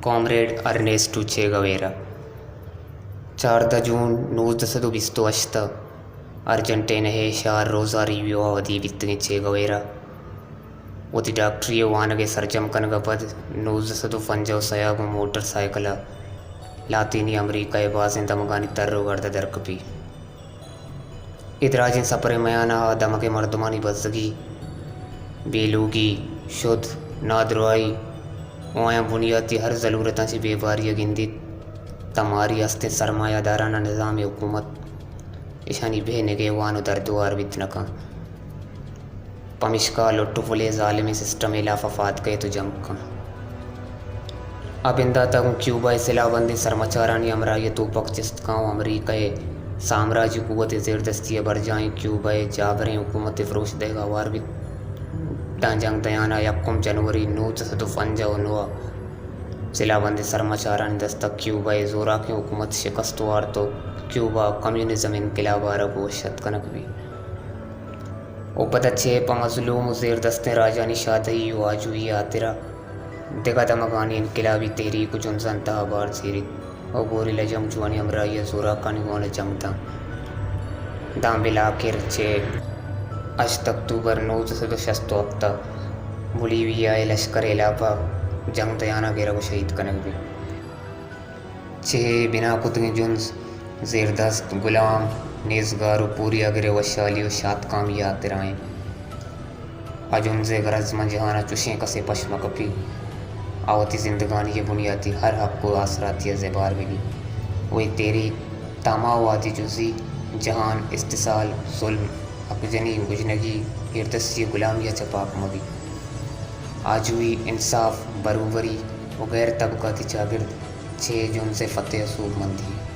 کامریڈ ارنیسٹو چے گویرا۔ چاردہ جون نوزدہ سد و بیست و ہشت ءَ ارجنٹینا ءِ شہر روزاریو ءَ ودی بیتگیں چے گویرا وتی ڈاکٹری ءِ وانگ ءِ سرجم کنگ ءَ پد نوزدہ سد و پنجاہ و سئے ءَ گوں موٹر سائیکل ءَ لاطینی امریکہ ءِ بازیں دمگانی تر و گرد ءَ درکپی۔ اے دراجیں سپر ءِ میان ءَ آ دمگ ءِ مردمانی بزگی، بے لوگی، شد، نادراہی و آیاں بنیاتی ہر ضلورتاں چہ بے باری ءَ گندیت، تاں ماری ہستیں سرمایہ دارانہ نظام ءِ حکومت اشانی بے نگہوان و دردوار بیت نہ کنت۔ پمیشکا لٹ و پل ءِ ظالمیں سسٹم ءِ ہلاف ءَ پاد کئیت و جنگ کنت۔ آ بندات ءَ گوں کیوبا ءِ سلاہ بندیں سرمچارانی ہمراہی ءَ توپک چست کنت و امریکہ ءِ سامراجی قوت ءِ زیردستی ءَ برجاہیں کیوبا ءِ جابریں حکومت ءِ پروش دئیگ ءَ ہوار بیت۔ داں جنگ دیان ءَ یکم جنوری نوزدہ سد و پنجاہ و نو ءَ سلاہ بندیں سرمچارانی دست ءَ کیوبا ءِ زوراکیں حکومت شکست وارت و کیوبا کمیونزم انقلاب ءَ آرگ و وش اتک کنگ بیت۔ و پدا چہ پہ مظلوم و زیردستیں راجانی شادہی و آجوئی ءِ ہاترا دگہ دمگانی انقلابی تحریک و جنزان تہا بار زیریت و گوریلا جنگجوانی ہمراہی ءَ زوراکانی گون ءَ جنگ دنت۔ داں بالآخر چہ ہشت اکتوبر نوزدہ سد و شست و ہپت ءَ بولیویا ءِ لشکر ءِ ہلاپ ءَ جنگ دیان ءَ گرگ و شہید کنگ بیت۔ چہ اے بنا کتگیں جنز زیردست، گلام، نیزگار و پوریاگر ءِ وشحالی و شاتکامی ءِ ہاترا انت۔ آ جنز ءِ گرز ماں جہان ءَ چشیں کسے پش مہ کپیت، آ وتی زندگانی ءِ بنیاتی ہر حق و آسراتی ءَ زبہر بہ بیت و اے تحریک تاں ہما وہدی جزی جہان استحصال، ظلم، حق جنی، گژنگی، ایردستی و گلامی ءَ چہ پاک مہ بیت۔ آجوئی، انصاف، بروبری و غیر طبقاتی چاگرد چہ اے جنز ءِ فتح ءُ سوبمندی انت۔